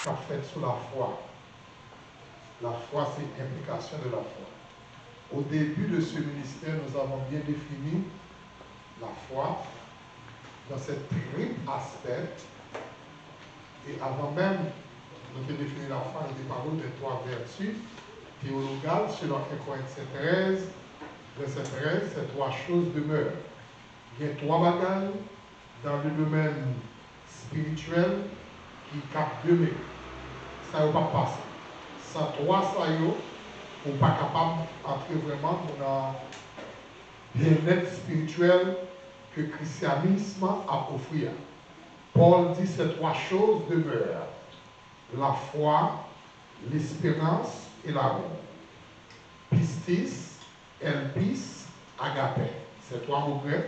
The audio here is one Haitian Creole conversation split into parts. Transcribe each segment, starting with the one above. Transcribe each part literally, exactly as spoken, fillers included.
k ap fèt sou lafwa. Lafwa se enplikasyon de lafwa. Au début de ce ministère, nous avons bien défini la foi dans ses triples aspects. E avan menm nou te defini lafwa, nou te pale w de twa vèti teyologal, selon en Korentyen trèz, vèsè trèz, ces trois choses demeurent. Gen twa bagay dans le domaine spirituel ki k ap demere. Sa yo p ap pase. San twa sa yo, ou pa kapab antre vrèman nan byennèt espirityèl ke krisyanis ap ofri a. Paul dit ces trois choses demeurent, la foi, l'espérance et l'amour. Pistis, elpis, agape. Ces trois mots grecs,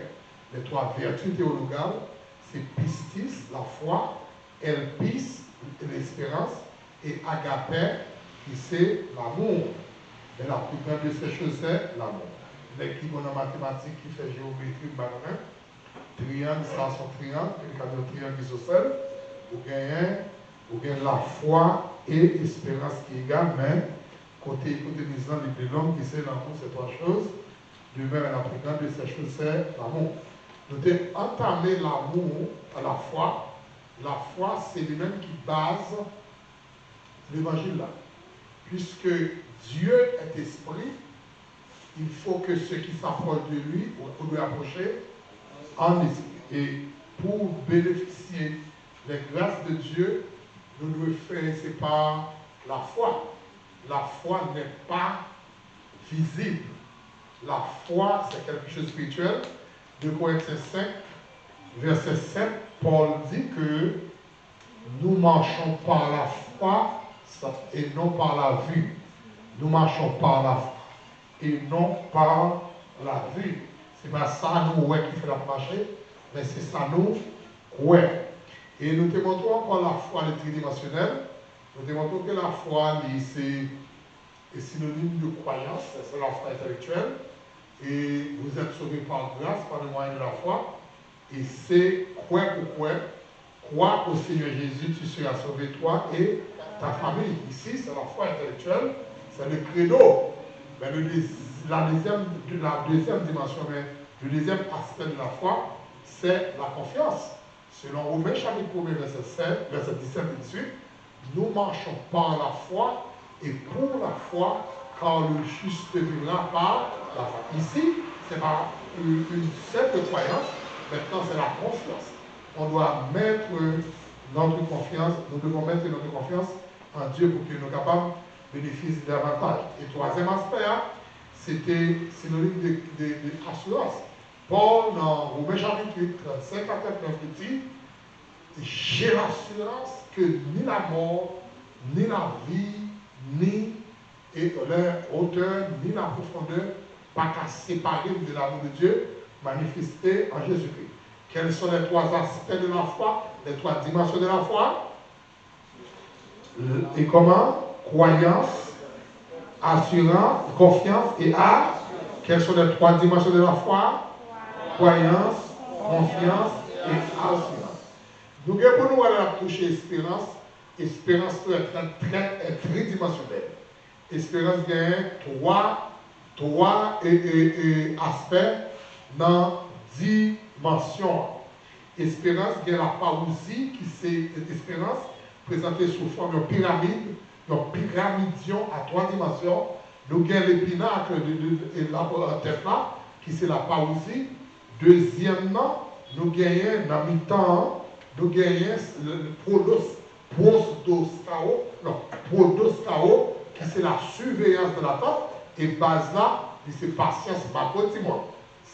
les trois vertus théologales, c'est pistis, la foi, elpis, l'espérance, et agape, qui c'est l'amour. Mais la plus grande de ces choses, c'est l'amour. Nèg ki bon nan matematik, ki fè jewometri, m pa konnen. Triyang, sa se yon triyang, e li ka vin yon triyang isosèl. Ou genyen, ou gen lafwa e esperans ki egal, men kote ipoteniz lan li pli long, ki se l'amour, ces trois choses demeurent, la plus grande de ces choses, c'est l'amour. Nou te antame l'amour, lafwa. Lafwa, se li menm ki baz levanjil la. Puisque Dieu est esprit, il faut que ceux qui s'approchent de lui, ou, ou dwe apwoche an espri. E pou benefisye les grâces de Dieu, nou dwe fè, se pa lafwa. La foi n'est pas visible. La foi, c'est quelque chose de spirituel. Deux Corinthiens cinq, verset sept, Paul dit que nous marchons par la foi et non par la vue. Nous marchons par la foi et non par la vue. Se pa sa nou wè ki fè n ap mache, men se sa nou kwè. E nou te montre w ankò lafwa li tridimansyonèl. Nou te montre w ke lafwa li se est synonyme de croyance, c'est la foi intellectuelle, et vous êtes sauvés par grâce, par le moyen de la foi, et c'est kwè pou kwè, crois au Seigneur Jésus, tu seras sauvé, toi et ta famille. Ici, c'est la foi intellectuelle, c'est le credo. Mais le deuxi- la deuxième, la deuxième dimension, mais le deuxième aspect de la foi, c'est la confiance. Selon Romen chapit premye, vèsè sèz, vèsè disèt e dizuit, nous marchons par la foi et pour la foi, car le juste vivra par la foi. Ici, c'est pas une, une simple croyance, maintenant c'est la confiance. On doit mettre notre confiance, nous devons mettre notre confiance en Dieu pour que nous capables bénéficier davantage. Et troisième aspect, hein, c'était synonyme de, de, de assurance. Pòl, nan Women chapit uit, trannsenk a trannèf, li di, J'ai l'assurance que ni la mort, ni la vie, ni et la hauteur, ni la profondeur, pa ka separe m de l'amour de Dieu manifesté en Jésus-Christ. Quels sont les trois aspects de la foi, les trois dimensions de la foi? E kòman? Kwayans, asirans, konfyans e a. Quelles sont les trois dimensions de la foi? Kwayans, konfyans e asirans. Nou gen pou nou wè lè n ap touche esperans. Esperans tou est très, très, est tridimensionnel. Esperans genyen twa, twa e, e, e, aspè nan dimansyon an. Esperans gen lapawouzi ki se esperans prezante sou fòm yon piramid, yon piramidyon a twa dimansyon. Nou gen lepinak, e, e, e, la, tèt la, ki se lapawouzi. Dezyèm nan, nou genyen nan mitan an, nou genyen le, le pronos, pronoskao, non, pronoskao, ki se la surveillance de l'attente, e baz la, li se pasyans, makro ti mòn.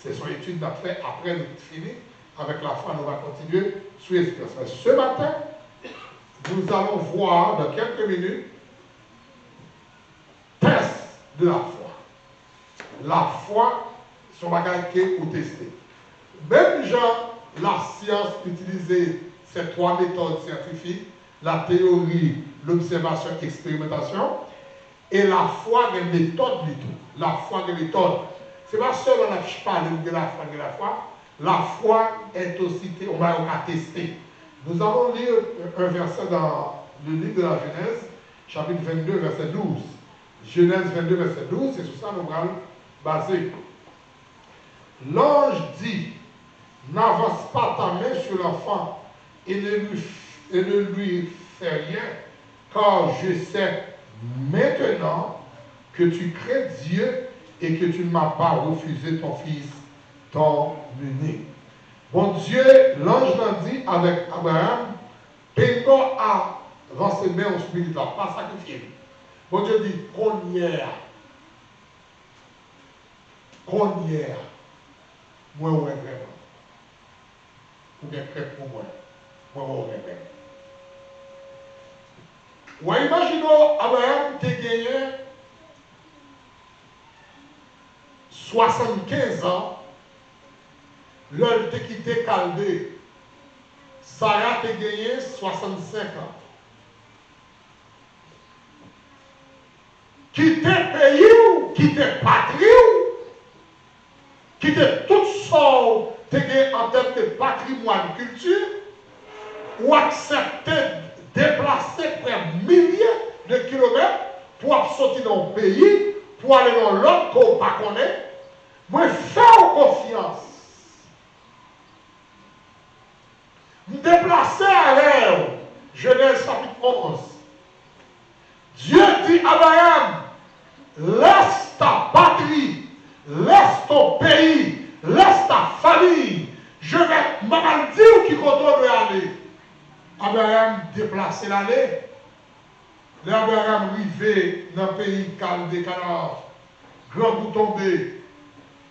Se son etid n ap fè apre nou fini avèk lafwa, nou va kontinye sou esperans. Mais ce matin, nous allons voir dans quelques minutes test de la foi. Lafwa se yon bagay ke ou teste. Menm jan lasyans itilize ces trois méthodes scientifiques, la théorie, l'observation, expérimentation, e lafwa gen metòd li tou. Lafwa gen metòd. Se pa sèlman n ap pale, nou gen lafwa, nou gen lafwa. Lafwa est aussi te- yon bagay ou ka teste. Nous allons lire un verset dans Le livre de la Genèse, chapitre vingt-deux, verset douze. Genèse vingt-deux, verset douze, c'est sur ça nous allons baser. L'ange dit, n'avance pas ta main sur l'enfant et ne lui, et ne lui fais rien, car je sais maintenant que tu crains Dieu et que tu ne m'as pas refusé ton fils, ton unique. Bondye, lanj lan di avèk Abraram, pa gen avanse men w sou pitit la, pa sakrifye l. Bondye di, kounye a, kounye a, mwen wè vrèman. Ou gen krent pou mwen. Mwen wè w renmen m. Ou imajine w, Abraram te genyen swasannkenz an lè l te kite Kalde. Sara te genyen swasannsenk an. Kite peyi w, kite patri w, kite tout sa w te gen an tèm de patrimwàn, kilti, ou aksepte deplase prè milye de kilomèt pou w ap soti nan yon peyi, pou w ale nan yon lòt ke w pa konnen. Mwen fè w konfyans. M deplase avè w. Jenèz chapit onz. Dye di Abraram, laisse ta patrie, laisse ton pays, laisse ta famille. Je vais, m ap al di w ki kote w dwe ale. Abraram deplase l ale. Lè Abraram rive nan peyi Kalde, Kanaan, grangou tonbe,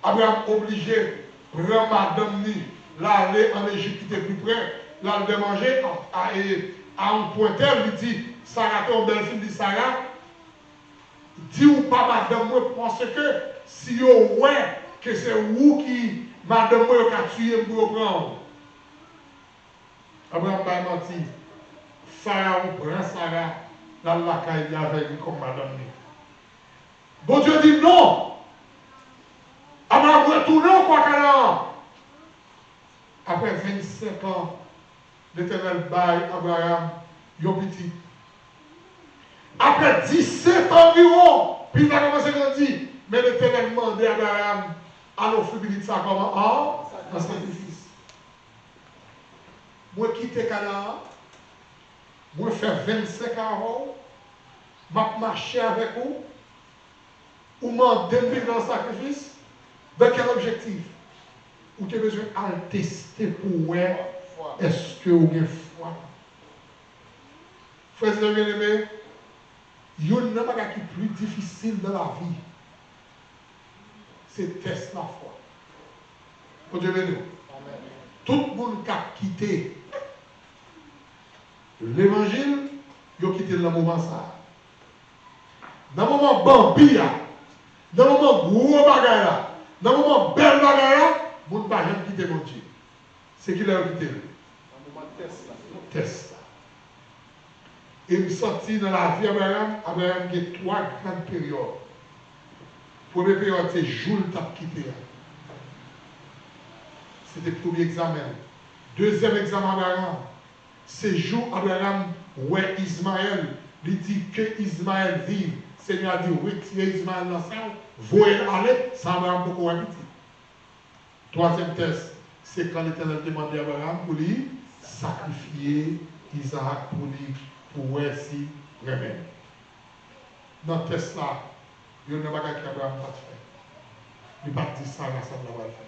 Abraram oblije pran madanm li, l ale ann Ejip ki te pi pre, l al dèmanje a, a, e, a yon pwentè, li di, Sara te yon bèl fi, li di, Sara, di w pa madanm mwen, paske si yo wè ke se ou ki madanm mwen, yo ka tiye m pou yo pran w. Abraram bay manti. Farawon pran Sara, l al lakay li avèk li kòm madanm li. Bondye di non. Abraram retounen ankò Kanaan. Apre vennsenk an, Letènèl bay Abraram yon pitit. Apre disèt an anviwon, pitit la kòmanse grandi. Men Letènèl mande Abraram al ofri pitit sa kòm an, an sakrifis. Mwen kite Kanaan, mwen fè vennsenk an avè w, m ap mache avèk ou, ou mande m viv nan sakrifis, dans quel objectif? Ou te bezwen al teste pou wè èske ou gen fwa. Frè e sè byeneme, youn nan bagay ki pi difisil nan lavi, se tès lafwa. Bondye beni w. Tout moun k ap kite levanjil, yo kite l nan moman sa a. Nan moman banbi a, nan moman gwo bagay la, nan moman bèl bagay la, moun pa janm kite Bondye. Se kilè yo kite l? Nan moman tès la. Tès la. E m santi nan lavi Abraram, Abraram gen twa gran peryòd. Premye peryòd se jou l t ap kite a. Se te premye egzamen l. Dezyèm egzamen Abraram, se jou Abraram wè Izmayèl, li di, ke Izmayèl viv. Senyè a di, retire Izmayèl nan sen w, voye l ale, san Abraram poko wè pitit. Twazyèm tès, se kan Letènèl te mande Abraram pou li sakrifye Izaak pou li, pou wè si renmen l. Nan tès la, youn nan bagay ke Abraram pa t fè. Li pa t di Sara sa l ta pral fè.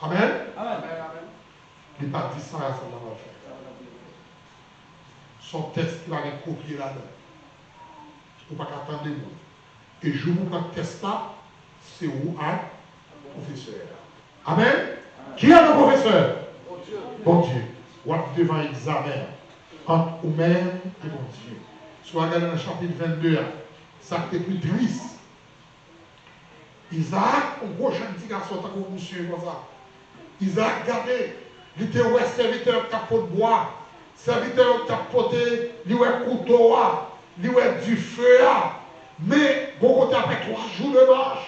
Amèn? Amèn. Li pa t di Sara sa l ta pral fè. Se yon tès ki pa gen kopye ladan. Ou pa ka tande moun. E jou pou pran tès la, se ou ak pwofesè a. Amèn? Ki a le pwofesè? Bondye. W ap devan egzamen an ant ou menm e Bondye. Si w al gade nan chapit vennde a, sa k te pi tris, Izaak, yon gwo jèn ti gason tankou misye konsa. Izaak gade, li te wè sèvitè yo k ap pot bwa, sèvitè yo k ap pote, li wè kouto a, li wè dife a. Men, gon kote apre twa jou de mach,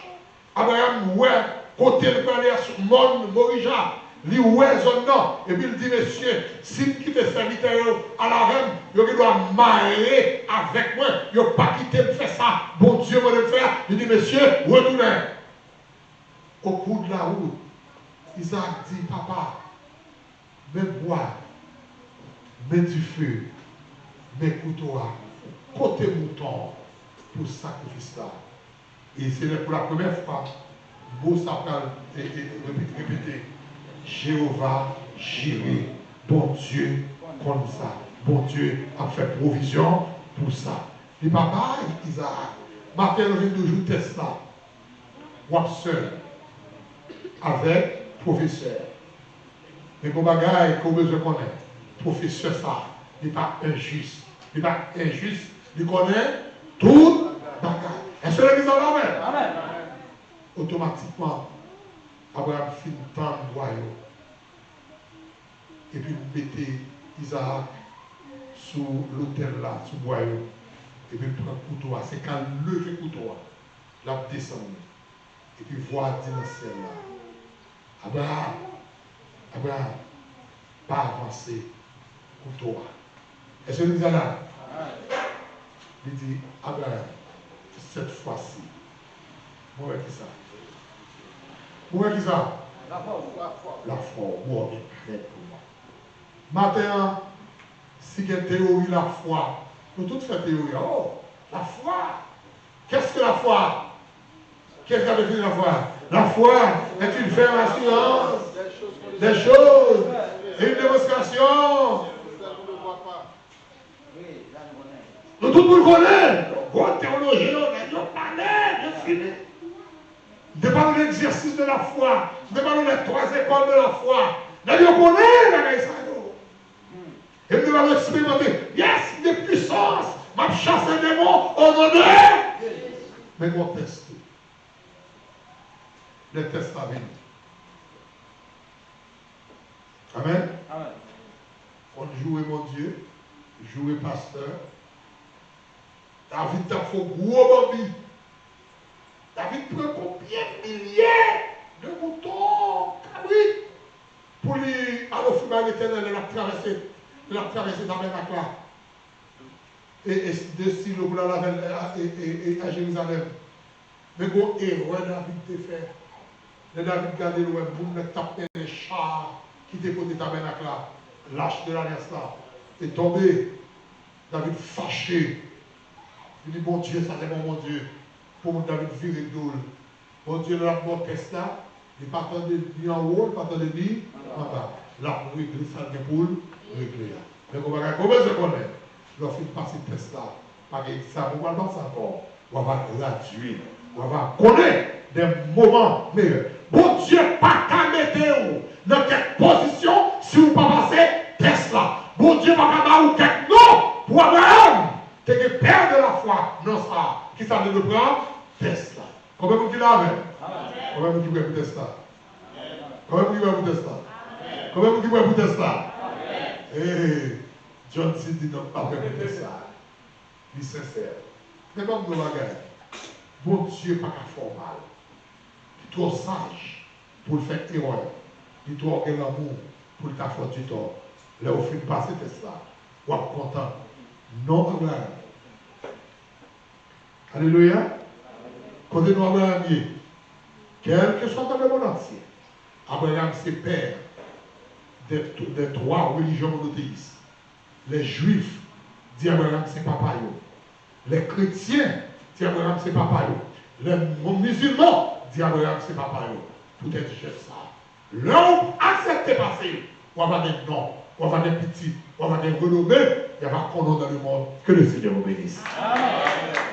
Abraram wè kote l prale a sou mòn Morija. Li wè zòn nan, epi l di, "Mesye, si m kite sèvitè yo al avè m, yo gen dwa mare avèk mwen, yo pa kite m fè sa Bondye mande m fè a." Li di, "Mesye, retounen." Au cours de la route, Izaak di, "Papa, men bwa, men dife, men kouto a, kote mouton pou sakrifis la?" E se lè pou la premyè fwa, mo sa pral e, e, repi- repete. Jewova Jire, Bondye konn sa. Bondye ap fè pwovizyon pou sa. Li pa bay Izaak. Maten, nou vin di w jou tès la. W ap sèl avèk pwofesè. Men gon bagay ke w bezwen konnen. Pwofesè sa, li pa enjis. Li pa enjis. Li konnen tout bagay. Èske legliz la amèn? Amèn. Otomatikman, Abraram fin tann bwa yo. Epi l mete Izaak sou lotèl la, sou bwa yo. Epi l pran kouto a. Se ka l leve kouto a. L ap desann li. Epi vwa a di nan syèl la, "Abraram, Abraram, pa avanse kouto a." Èske nou la? Li di, "Abraram, cette fois-ci, mwen wè ki sa. Mwen wè ki sa? Lafwa w. Lafwa w. Ou gen kèk pou mwen." Maten an, si gen teyori lafwa, nou tout fè teyori an. Oh, lafwa! Qu'est-ce que la foi? Qu'est-ce qui a défini la foi? La foi est une ferme assurance des choses et une démonstration. Nou tout moun konnen. Gwo teyolojyen yo, nèg yo pale, yo fini. M te pale de l'exercice de la foi. M te pale de les trois écoles de la foi. Nèg yo konnen bagay sa yo. E m te pral eksperimante. Yes, m gen pwisans. M ap chase demon o non de Jezi. Men gon tès tou. Lè tès la vini. Amèn. Amèn. Konn joure Bondye, joure pastè. David t ap fè yon gwo banbi. David pran konbyen milye de mouton, kabrit, pou li al ofri bay Letènèl lè l ap travèse, lè l ap travèse tabènak la. E, e de Silo pou l al avè l, e, e, e, e, a Jerizalèm. Men gon erè David te fè. Lè David gade, l wè moun nan k t ap mennen cha a ki te kote tabènak la, lach de lalyans la, te tonbe. David fache. Li di, "Bondye, sa se bon Bondye." Pou moun David vire do l. Bondye, lè l ap ba w tès la, li pa tande ni anwo, li pa tande ni anba. L ap regle sa l gen pou l regle a. Men gon bagay ke w bezwen konnen. Lè w fin pase tès la, pa gen egzamen w pral pase ankò. W ava gradye. W ava konnen des moments meilleurs. Bondye pa ka mete w nan kèk pozisyon si w pa pase tès la. Bondye pa ka ba w kèk non pou Abraram te gen pè de la fwa nan sa a. Kisa l te dwe pran? Tès la. Konbyen moun ki la avè m? Konbyen moun ki prè pou tès la? Konbyen moun ki prè pou tès la? Konbyen moun ki prè pou tès la? Ee, John Cindy nan pa prè pou tès la. Li sensè. Men ban m yon bagay. Bondye pa ka fè w mal. Li twò saj pou l fè erè. Li twò gen lanmou pou l ta fè w ditò. Lè w fin pase tès la, w ap kontan. Non, Abraram. Alelouya. Kote non Abraram ye? Kèlkeswa dans le monde entier, Abraram se pè dè, dè twa relijyon monoteyis. Lè Jwif di Abraram se papa yo. Lè kretyen di Abraram se papa yo. Lè mizilman di Abraram se papa yo. Poutèt jès sa a. Lè w aksepte pase, w ava gen non, w ava gen pitit, w ava gen renome, y ava konnen w dans le monde. Que le Seigneur vous bénisse. Amen.